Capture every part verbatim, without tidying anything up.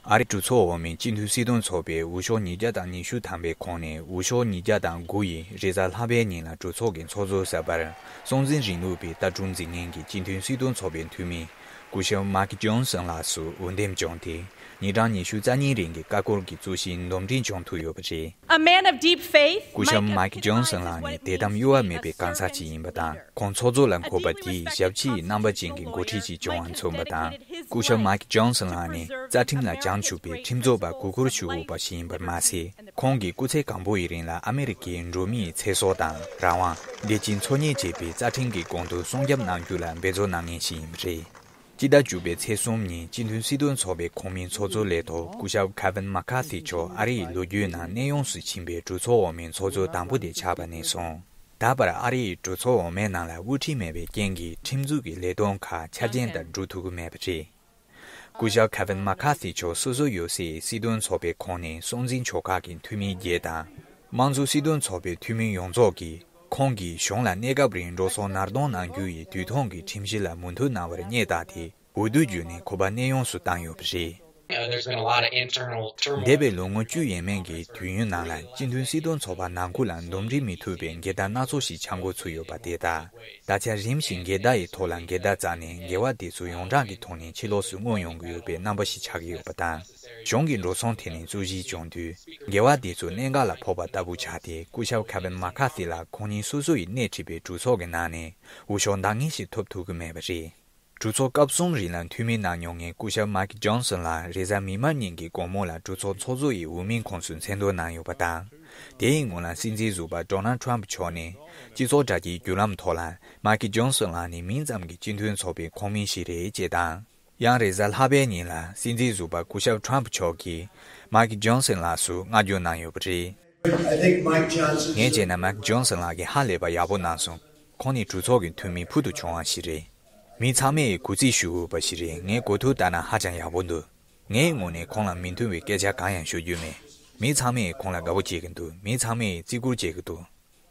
ཨ་རིའི་གྲོས་ཚོགས་འོག་མའི་སྤྱི་འཐུས་སྲིད་དོན་ཚོགས་པའི་འོས་ཤོག་ཉིས་བརྒྱ་དང་ཉི་ཤུ་ཐམ་པའི་ཁོངས་ནས་འོས་ཤོག་ཉིས་བརྒྱ་དང་དགུ་ཡིས་རེས་གཟའ་ལྷག་པའི་ཉིན་ལ་གྲོས་ཚོགས་ཀྱི་ཚོགས་གཙོ་གསར་པར་སྲོང་བཙན་སྒྲིག་འཛུགས་པའི་ལྟ་གྲུབ་འཛིན་མཁན་གྱི་སྤྱི་འཐུས་སྲིད་དོན་ཚོགས་པའི་འཐུས་མི་སྐུ་ཞབས་མཱིག་ཇོན་སན་ལགས་སུ་འོས་འདེམས་བྱུང་སྟེ། ཉིན་གྲངས་ཉི་ཤུ་རྩ་གཉིས་རིང་གི་བཀའ་འཁོར་གྱི་གཙོ་གཞིའི་འདུམ་འགྲིག་བྱུང་ཐུབ་ཡོད་པ་རེད། A man of deep faith, སྐུ་ཞབས་མཱིག་ཇོན་སན་ལགས་ནི་དད་དམ་གཡོ་བ་མེད་པའི་གང་ཟག་ཅིག་ཡིན་པ་དང་། ཁོང་ཚོགས་གཙོ་ལ་འཁོད་པ་དེའི་ཞབས་ཕྱི་ཡི་རྣམ་པ་ཅན་གྱི་འགོ་ཁྲིད་ཅིག་བྱུང་བ་མཚོན་པ་དང་། སྐུ་ཞབས་མཱིག་ཇོན་སན་ལགས་ནི་རྩ་ཁྲིམས་ལ་བྱང་ཆུབ་པའི་ཁྲིམས་རྩོད་པ་དགུ་སྐོར་ཞུ་དགོས་པ་ཞིག་ཡིན་པར་མ་ཟད། ཁོང་གིས་སྐུ་ཚེ་གང་པོ་ཡི་རིང་ལ་ཨ་མེ་རི་ཁའི་འགྲོ་མིའི་ཚེ་སྲོག་དང་རང་དབང་བདེ་སྐྱིད་འཚོལ་སྙེག་བྱེད་པའི་རྩ་ཁྲིམས་ཀྱི་དགོངས་དོན་སྲུང་སྐྱོབ་གནང་རྒྱུ་ལ་འབད་རྩོལ་གནང་མཁན་ཞིག་ཡིན་པ་རེད། སྤྱི་ཟླ་བཅུ་པའི་ཚེས་གསུམ་ཉིན་སྤྱི་འཐུས་སྲིད་དོན་ཚོགས་པའི་ཁོངས་མིའི་ཚོགས་གཙོ་ལས་ཐོག་སྐུ་ཞབས་ཁེ་ཝིན་མ་ཁ་ཐི་མཆོག་ཨ་རི་ཡི་ལོ་རྒྱུས་ནང་གནས་ཡོངས་སུ་ཕྱིན་པའི་གྲོས་ཚོགས་འོག་མའི་ཚོགས་གཙོ་དང་པོ་དེ་ཆགས་པ་ནས་བཟུང་། ད་བར་ཨ་རི་ཡི་གྲོས་ཚོགས་འོག་མའི་ནང་ལ་དབུ་ཁྲིད་མེད་པའི་རྐྱེན་གྱིས་ཁྲིམས་འཛུགས་ཀྱི་ལས་དོན་ཁག་འཆར་ཅན་ལྟར་འགྲོ་ཐུབ་ཀྱི་མེད་པ་རེད། སྐུ་ཞབས་ཁེ་ཝིན་མ་ཁ་ཐི་མཆོག་སོ་སོ་ཡོད་སའི་སྲིད་དོན་ཚོགས་པའི་ཁོངས་ནས་སྲོང་བཙན་ཆོལ་ཁ་གི་འཐུས་མི་བརྒྱད་དང་། དམངས་གཙོ་སྲིད་དོན་ཚོགས་པའི་འཐུས་མི་ཡོངས་རྫོགས་ཀྱིས་ཁོང་གིས་གཞུང་ལ་གནས་སྐབས་རིང་འགྲོ་སོང་ནར་གཏོང་གནང་རྒྱུ་ཡི་དུས་ཐུང་གི་ཁྲིམས་གཞི་ལ་མོས་མཐུན་གནང་བར་བསྙད་བཏང་སྟེ། འོས་བསྡུ་བརྒྱུད་ནས་ཁོ་པ་གནས་དབྱུང་སུ་བཏང་ཡོད་པ་རེད། Uh, there's been a lot of internal turmoil. འདས་པའི་ལོ་ངོ་བཅུ་ཡས་མས་ཀྱི་དུས་ཡུན་ནང་ལ་སྤྱི་མཐུན་སྲིད་དོན་ཚོགས་པ་ནང་ཁུལ་ལ་འདུམ་འགྲིག་མི་ཐུབ་པའི་འགལ་ཟླ་སྣ་ཚོགས་ཤིག་ཆགས་འགོ་ཚུགས་ཡོད་པ་དེ་དག་ད་ཆ་རིམ་བཞིན་འགལ་ཟླ་ཡི་ཐོག་ལ་འགལ་ཟླ་རྩ་ནས་འགལ་བ་དེ་ཚོ་ཡོངས་གྲགས་ཀྱི་ཐོག་ནས་ཕྱི་ལོགས་སུ་མངོན་ཡོང་གི་ཡོད་པའི་རྣམ་པ་ཞིག་ཆགས་ཀྱི་ཡོད་པ་དང་། གཞུང་གི་འགྲོ་སོང་ཐད་ནས་རྩོད་གཞི་བྱུང་དུས། འགལ་བ་དེ་ཚོ་གནད་འགག་ལ་ཕོག་པ་ལྟ་བུ་ཆགས་ཏེ། སྐུ་ཞབས་ཁེ་ཝིན་མ་ཁ་ཐི་ལགས་ཁོང་ཉིད་སོ་སོ་ཡིས་སྣེ་ཁྲིད་པའི་གྲོས་ཚོགས་ཀྱི་ནང་ནས་འོས་ཤོག་འདང་ངེས་ཤིག་ཐོབ་ཐུབ་ཀྱི་མེད་པ་རེད། གྲོས་ཚོགས་སྐབས་གསུམ་རིང་ལ་འཐུས་མི་གནང་མྱོང་མཁན་སྐུ་ཞབས་མཱིག་ཇོན་སན་ལགས་རེས་གཟའ་མིག་དམར་ཉིན་གྱི་དགོང་མོ་ལ་གྲོས་ཚོགས་ཚོགས་གཙོ་ཡི་འོས་མིའི་ཁོངས་སུ་མཚན་འདོན་གནང་ཡོད་པ་དང་། དེའི་སྔོན་ལ་སྲིད་འཛིན་ཟུར་པ་ཌོ་ནལ་ཊམ་མཆོག་ནས་སྤྱི་ཚོགས་དྲ་རྒྱའི་བརྒྱུད་ལམ་ཐོག་ལ། མཱིག་ཇོན་སན་ལགས་ནི་མིང་ཙམ་གྱི་སྤྱི་མཐུན་ཚོགས་པའི་ཁོངས་མི་ཞིག་རེད་ཅེས་དང་། ཡང་རེས་གཟའ་ལྷག་པའི་ཉིན་ལ་སྲིད་འཛིན་ཟུར་པ་སྐུ་ཞབས་ཊམ་མཆོག་གིས་མཱིག་ཇོན་སན་ལགས་སུ་བསྔགས་བརྗོད་གནང་ཡོད་པ་རེད། I think Mike Johnson ངས་བྱས་ན་མཱིག་ཇོན་སན་ལགས་ཀྱིས་ཧ་ལས་པ་ཡག་པོ་གནང་སོང་། ཁོང་ནི་གྲོས་ཚོགས་ཀྱི་འཐུས་མི་ཕུལ་དུ་བྱུང་བ་ཞིག་རེད། མི་ཚང་མས་གུས་བརྩི་ཞུ་དགོས་པ་ཞིག་རེད། ངས་གོ་ཐོས་ལྟར་ན་ཧ་ཅང་ཡག་པོ་འདུག་ངའི་ངོས་ནས་ཁོང་ལ་མི་མཐུན་པའི་སྐད་ཆ་གང་ཡང་ཤོད་རྒྱུ་མེད། མི་ཚང་མས་ཁོང་ལ་དགའ་པོ་བྱེད་ཀྱི་འདུག་མི་ཚང་མས་བརྩི་བཀུར་བྱེད་ཀྱི་འདུག་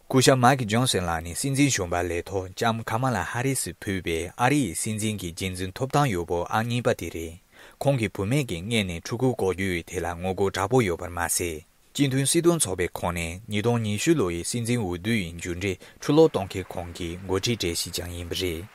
སྐུ་ཞབས་མཱིག་ཇོན་སན་ལགས་ནི་སྲིད་འཛིན་གཞོན་པ་ལས་ཐོག་ལྕམ་ཁ་མ་ལ་ཧ་རི་སིས་ཕུལ་བའི་ཨ་རི་ཡི་སྲིད་འཛིན་གྱི་རྒྱལ་འཛིན་ཐོབ་ཐང་ཡོད་པོ་ཨང་གཉིས་པ་དེ་རེད། ཁོང་གི་བུད་མེད་ཀྱི་མངལ་ནས་ཕྲུ་གུ་ལྐོག་གྱུར་ཡོད་དེ་ལ་ངོ་རྒོལ་དྲག་པོ་ཡོད་པར་མ་ཟད། སྤྱི་མཐུན་སྲིད་དོན་ཚོགས་པའི་ཁོངས་ནས་ཉིས་སྟོང་ཉི་ཤུ་ལོ་ཡི་སྲིད་འཛིན་འོས་བསྡུ་ཡི་མཇུག་འབྲས་འཁྲུ་སློག་གཏོང་མཁན་ཁོང་གི་འགོ་ཁྲིད་གྲས་ཤིག་ཀྱང་ཡིན་པ་རེད།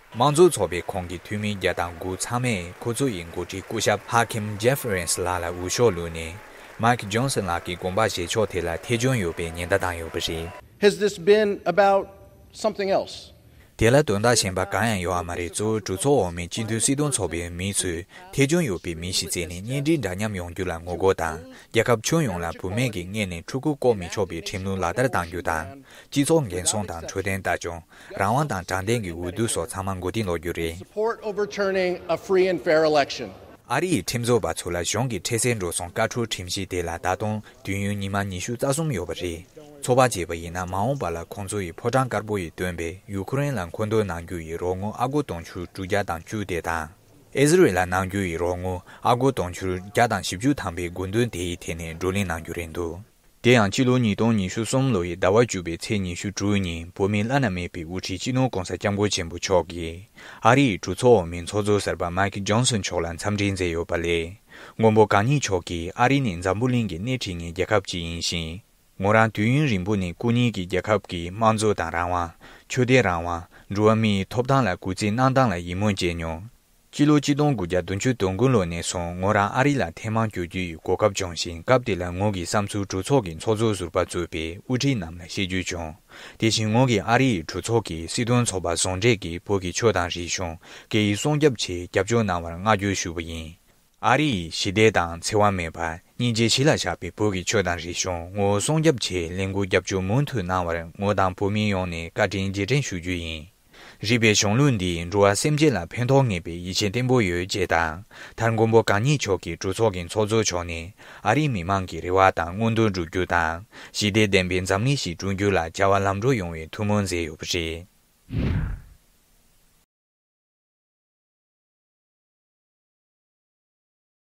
དམངས་གཙོ་ཚོགས་པའི་ཁོངས་ཀྱི་འཐུས་མི་བརྒྱ་དང་དགུ་ཚང་མས་ཁོ་ཚོ་ཡི་འགོ་ཁྲིད་སྐུ་ཞབས་ཧ་ཁིམ་ཇེ་ཧྥི་རན་སི་ལགས་ལ་འོས་ཤོག་བླུགས་ནས། མཱིག་ཇོན་སན་ལགས་ཀྱི་དགོངས་པ་བཞེས་ཕྱོགས་དེ་ལ་ཐེ་བྱུང་ཡོད་པའི་ཉེན་བརྡ་བཏང་ཡོད་པ་རེད། Has this been about something else? དེ་ལ་དོན་དག་གཞན་པ་གང་ཡང་ཡོད་པ་མ་རེད། གཙོ་བོ་གྲོས་ཚོགས་འོག་མའི་སྤྱི་འཐུས་སྲིད་དོན་ཚོགས་པའི་མི་ཚོས་ཐེ་བྱུང་ཡོད་པའི་མི་ཞིག་བཙལ་ནས་གཉེན་སྒྲིག་འདྲ་མཉམ་ཡོང་རྒྱུ་ལ་ངོ་རྒོལ་དང་། རྒྱལ་ཁབ་ཁྱོན་ཡོངས་ལ་བུད་མེད་ཀྱི་མངལ་ནས་ཕྲུ་གུ་བཀོག་མི་ཆོག་པའི་ཁྲིམས་ལུགས་ལག་བསྟར་གཏང་རྒྱུ་དང་། སྤྱི་ཚོགས་འགན་སྲུང་དང་འཕྲོད་བསྟེན་ལྟ་སྐྱོང་། རང་དབང་དང་དྲང་བདེན་གྱི་འོས་བསྡུ་སོགས་ཚང་མ་མགོ་རྟིང་སློག་རྒྱུ་རེད། Support overturning a free and fair election. ཨ་རི་ཡི་ཁྲིམས་བཟོ་བ་ཚོ་ལ་གཞུང་གི་འཕྲལ་སེལ་འགྲོ་སོང་བཀའ་འཁྲོལ་ཁྲིམས་གཞི་དེ་ལ་ད་དུང་དུས་ཡུན་ཉི་མ་ཉི་ཤུ་རྩ་གསུམ་ཡོད་པ་རེད། ཚོད་དཔག་བྱས་པ་ཡིན་ན། མ་འོངས་པ་ལ་ཁོང་ཚོ་ཡི་ཕོ་བྲང་དཀར་པོ་ཡི་སྟོན་པས་ཡུ་ཁུ་རེན་ལ་མཁོ་འདོན་གནང་རྒྱུ་ཡི་རོགས་དངུལ་ཨ་སྒོར་དུང་ཕྱུར་དྲུག་བརྒྱ་དང་བཅུ་དེ་དང་། ཨི་ཟི་རེལ་ལ་གནང་རྒྱུ་ཡི་རོགས་དངུལ་ཨ་སྒོར་དུང་ཕྱུར་བརྒྱ་དང་བཞི་བཅུ་ཐམ་པའི་དགོས་འདུན་དེ་ཡི་ཐད་ནས་བགྲོ་གླེང་གནང་རྒྱུ་རེད་འདུག་དེ་ཡང་ཕྱི་ལོ་ཉིས་སྟོང་ཉི་ཤུ་གསུམ་ལོ་ཡི་ཟླ་བ་བཅུ་པའི་ཚེས་ཉི་ཤུ་དྲུག་ཉིན་བོད་མིའི་བླ་ན་མེད་པའི་དབུ་ཁྲིད་སྤྱི་ནོར་༸གོང་ས་༸སྐྱབས་མགོན་ཆེན་པོ་མཆོག་གིས་ཨ་རི་ཡི་གྲོས་ཚོགས་འོག་མའི་ཚོགས་གཙོ་གསར་པ་མཱིག་ཇོན་སོན་མཆོག་ལ་འཚམས་འདྲི་མཛད་ཡོད་པ་ལས། མགོན་པོ་གང་ཉིད་མཆོག་གིས་ཨ་རི་ནི་འཛམ་བུ་གླིང་གི་སྣེ་ཁྲིད་མཁན་རྒྱལ་ཁབ་ཅིག་ཡིན་ཞིང་། ངོ་རང་དུས་ཡུན་རིང་པོ་ནས་སྐུ་ཉིད་ཀྱི་རྒྱལ་ཁབ་ཀྱི་དམངས་གཙོ་དང་རང་དབང་། ཆོས་དད་རང་དབང་། འགྲོ་བ་མིའི་ཐོབ་ཐང་ལ་གུས་བརྩི་གནང་སྟངས་ལ་ཡིད་སྨོན་སྐྱེས་མྱོང་། སྤྱི་ལོ་གཅིག་སྟོང་དགུ་བརྒྱ་བདུན་ཅུ་དོན་དགུ་ལོ་ནས་བཟུང་ངོ་རང་ཨ་རི་ལ་ཐེངས་མང་བསྐྱོད་རྒྱུ་ཡི་གོ་སྐབས་བྱུང་ཞིང་། སྐབས་དེ་ལ་ངོ་གི་བསམ་ཚུལ་གྲོས་ཚོགས་ཀྱི་ཚོགས་གཙོ་ཟུར་པ་གཙོས་པའི་དབུ་ཁྲིད་རྣམས་ལ་བཤད་རྒྱུ་བྱུང་། དེ་བཞིན་ངོ་གི་ཨ་རི་ཡི་གྲོས་ཚོགས་ཀྱི་སྲིད་དོན་ཚོགས་པ་ཟུང་འབྲེལ་གྱིས་བོད་ཀྱི་ཆོས་དང་རིག་གཞུང་སྐད་ཡིག་སྲུང་སྐྱོབ་ཆེད་རྒྱབ་སྐྱོར་གནང་བར་བསྔགས་བརྗོད་ཞུ་བ་ཡིན། ཨ་རི་ཡིས་ཞི་བདེ་དང་འཚེ་བ་མེད་པ། སྙིང་རྗེ་གཞི་ལ་བཞག་པའི་བོད་ཀྱི་ཆོས་དང་རིག་གཞུང་ངོ་བོ་སྲུང་སྐྱོབ་ཆེད་ལས་འགུལ་རྒྱབ་སྐྱོར་མུ་མཐུད་གནང་བར་ངོ་དང་བོད་མི་ཡོངས་ནས་བཀའ་དྲིན་རྗེས་དྲན་ཞུ་རྒྱུ་ཡིན། རིག་པའི་གཞུང་ལུགས་འདིས་འགྲོ་བ་སེམས་ཅན་ལ་ཕན་ཐོགས་ངེས་པའི་ཡིད་ཆེས་བརྟན་པོ་ཡོད་ཅེས་དང་། མཐར་མགོན་པོ་གང་ཉིད་མཆོག་གིས་གྲོས་ཚོགས་ཀྱི་ཚོགས་གཙོ་མཆོག་ནས་ཨ་རིའི་མི་མང་གི་རེ་བ་དང་མངོན་འདོད་བསྒྲུབ་རྒྱུ་དང་། ཞི་བདེ་ལྡན་པའི་འཛམ་གླིང་ཞིག་བསྐྲུན་རྒྱུ་ལ་བྱ་བ་ལམ་འགྲོ་ཡོང་བའི་ཐུགས་སྨོན་མཛད་ཡོད་པ་རེད།